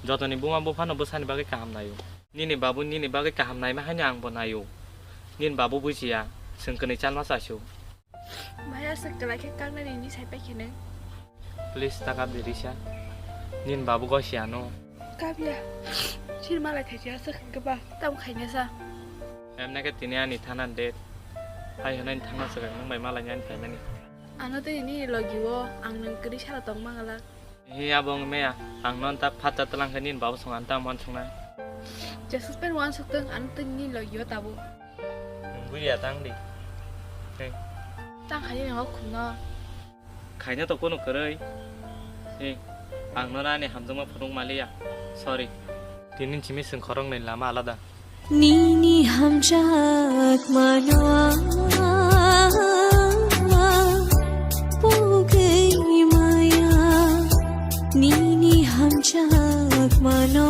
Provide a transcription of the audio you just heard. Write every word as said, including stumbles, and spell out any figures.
Jotoni buma buphano bwsani bagwi kaham naio. Nini babu nini bagwi kaham naima haino angbo naio. Nini babu bujiya, chwng kwnwi chalma chasu. Bhai, aswk kwlai khe kaknani ni sai paikhe nwng? Please, ta kap di, Risa. Nini babu gosi ano. Kap ya. Sir malai thaisi aswk kwbang. Tam khaina sa. Emne khe tini ani thana date. Hai hwnwi thangna swkang nwng bai malai ani phaimani. Ano tei nini logi o ang nwng kwrwi sara tong mangalak. Hi abo wng maya, ang non ta phatsa tlang khe nini babu song ang ta mon songna. Jesuk pen wan suk tong, ano tei nini logi o tabo. Nwng buya tang di. Hey. Tang khaini nwng o khumno. Khaina to kunu kwrwi. Hey, ang no ani hamjakma phunuk maliya. Sorry. Tini simi swng khoroknwi lama alada. Nini hamjakmano pogwi maya. Nini hamjakmano